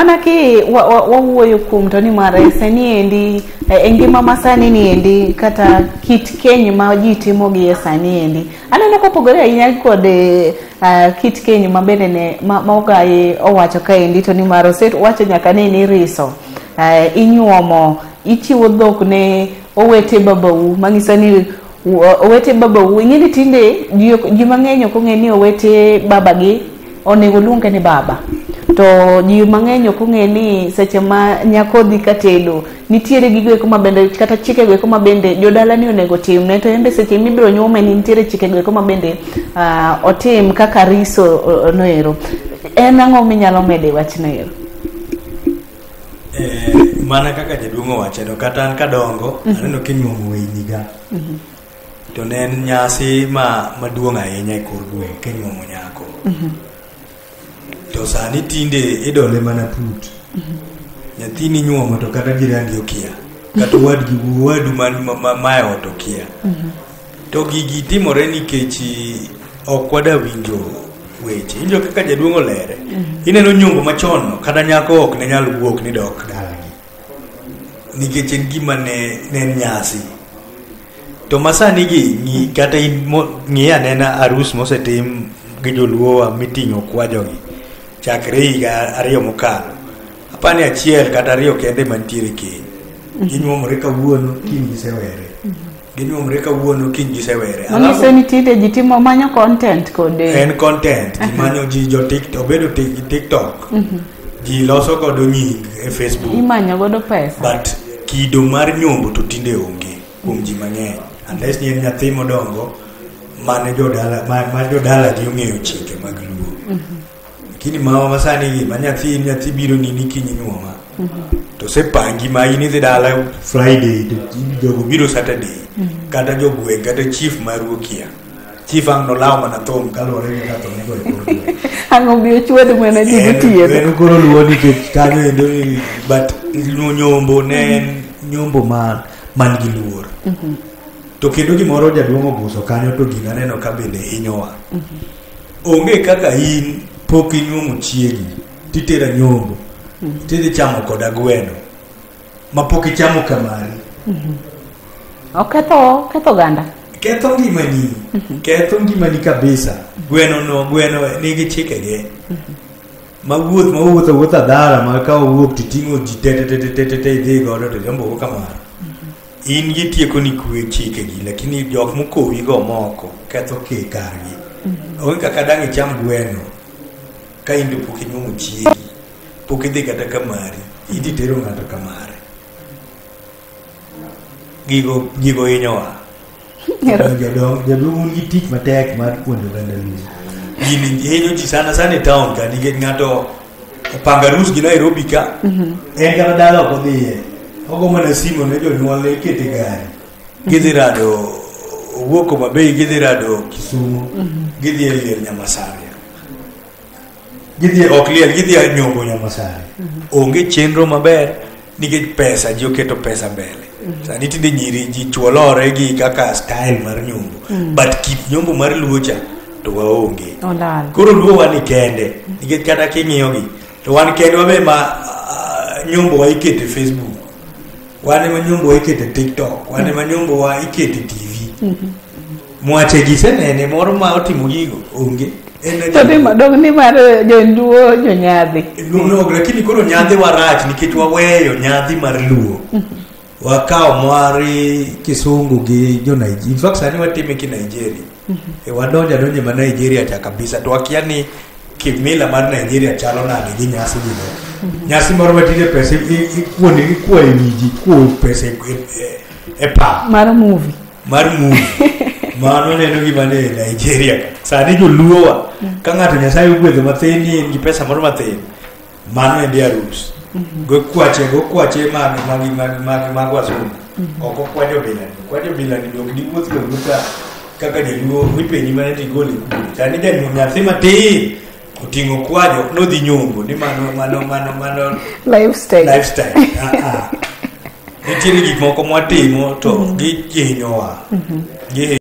Mana ki wawuoyo kuom to ni mar sani endi e ngima masani ni endi kata kit keny ma ji timo gi e sani endi aneno kopogore ahinya kod kit keny ma bende ne ma Ogaye owacho kaendi, to ni mar osewacho nyaka ni riso inyuomo, ichiwo dhok ne owete babau, manyiso ni owete babau ing'e ni tinde ji mang'eny ok ong'e ni owete babagi onego luonge ni baba, to ji mang'eny ok ong'e ni seche ma nyako dhi ka tedo nitiere gigo eko mabende kata chikego eko mabende jodala ni onego timne, to en be seche mibiro nyuome ni nitiere chikego eko mabende otim kaka riso noero. En ang'o minyalo medo e wachno ero? Mana kaka jaduong' owacho no, kata an kadongo aneno kinyuomo weyniga to ne en nyasi maduong' ahinya e kor gweng' kinyuomo nyako. To sani tinde idole mana put. Nyathini inyuomo to kata jirani okia, kata owadgi owadu ma e ot okia. To gigi timore nikech ok wada winjo weche. Iwinjo kaka jaduong' olere. Ineno nyombo machon no, kata nyako ok ne nyal wuok ni dok dalagi. Nikech en gima ne en nyasi. To masani gi ng'i kata ng'i anena arus mosetim gi joluowa miting'o kwajogi chakre higa 2 mokalo. Apani 1 kata 2 kende mantiere keny. Ginyuomore kawuono, kiny gisewere. Ginyuomore kawuono, kiny gisewere. Manyiso ni tinde ji timo manyo content kod en content, ji manyo ji jo TikTok, obedo TikTok. Ji loso godo nying e Facebook. Imanyo godo pesa. But kido mar nyombo to tinde onge kuom ji mang'eny. Unless ni en nyathi modongo mane jodala ma jodala gi ong'eyo chike mag Luo. Lakini mama masani gi ma nyathi biro ni ni kiny nyuoma. To sepangi ma in idhi dala Friday to jogo biro Saturday. Kata jogweng' kata chief maru okia. Chief ang' nolaw mana thum kaluwore gi kaka thum igoyo e kor gweng'. Ang' obi ochwad mana ji gotieno. En koro luwo nikech kanyo endo ni but nyombo ne en nyombo man gi luor. To kendo gimoro jaduong' oguso kanyo to gino aneno ka bende hinyowa. Onge kaka in pok inyuomo chiegi titera nyombo tidhi chamo koda gweno ma pok ichamo kamari. Oketho ketho oganda. Ketho ngimani. Ketho ngimani kabisa. Gweno no gweno nigi chikege. Ma wuoth ma wuotho wuotho dhara ma ka owuok titing'o ji te te te te te idhi godo to jombo kamano. In gitieko ni kwe chikegi, lakini jok mokowi go moko ketho ke kargi. Onge kaka dang' icham gweno ka in to pok inyuomo chiegi, pok idhi kata kamari, idhi tero ng'ato kamare. Gigo hinyowa. Jaduong' un gi tich matek mar puonjo oganda Luo. Gini hinyo ji sana sana e town ka nikech ng'ato opanga arus gi Nairobi ka, en kata dala ok odhiye. Ogo mana simu ne jonyuolne ikete gari. Gidhi rado owuok Homa Bay, gidhi rado Kisumu, gidhi e liel Nyamasaria. Gidhi ok liel, gidhi e nyombo Nyamasaria. Onge chenro maber nikech pesa, ji oketo pesa mbele. Sani tinde nyiri ji chuolore gi kaka style mar nyombo. But kit nyombo mar Luo cha to waonge. Koro Luo wan ni kende nikech kata king'iyo gi to wan kende wabe ma nyombo wa ikete Facebook. Wan ema nyombo wa ikete TikTok, wan ema nyombo wa ikete TV. Mwache gi senene moro ma otimo gigo onge. To ni dong ni mar joluo jonyadhi. No, lakini koro nyadhi warach nikech waweyo nyadhi mar Luo. Wakawo mar kisungu gi jo Nigeria. In fact sani watime ki Nigeria. E wadonjo adonja ma Nigeria cha kabisa to wakia ni kimila mar Nigeria chalo nade gi nyasi gi no. Nyasi moro matinde pesa ikuone ikuoyo e wiji, ikuoyo pesa e pa. Mar movie. Mar movie. Mano neno gima ne Nigeria. Sani joluo wa ka ng'ato Nyasaye ogwedho mathin ni en gi pesa moro mathin, mano en arus. Go kwache mag wasungu. Ok okwanyo bilani. Okwanyo bilani ok diwuoth go kaka jaluo ipenji mana tigole kuno. Sani janyuol nyathi matin oting'o kwajo ok nodhi nyombo ni mano lifestyle. Nitiere gik moko mwatimo to gihinyowa.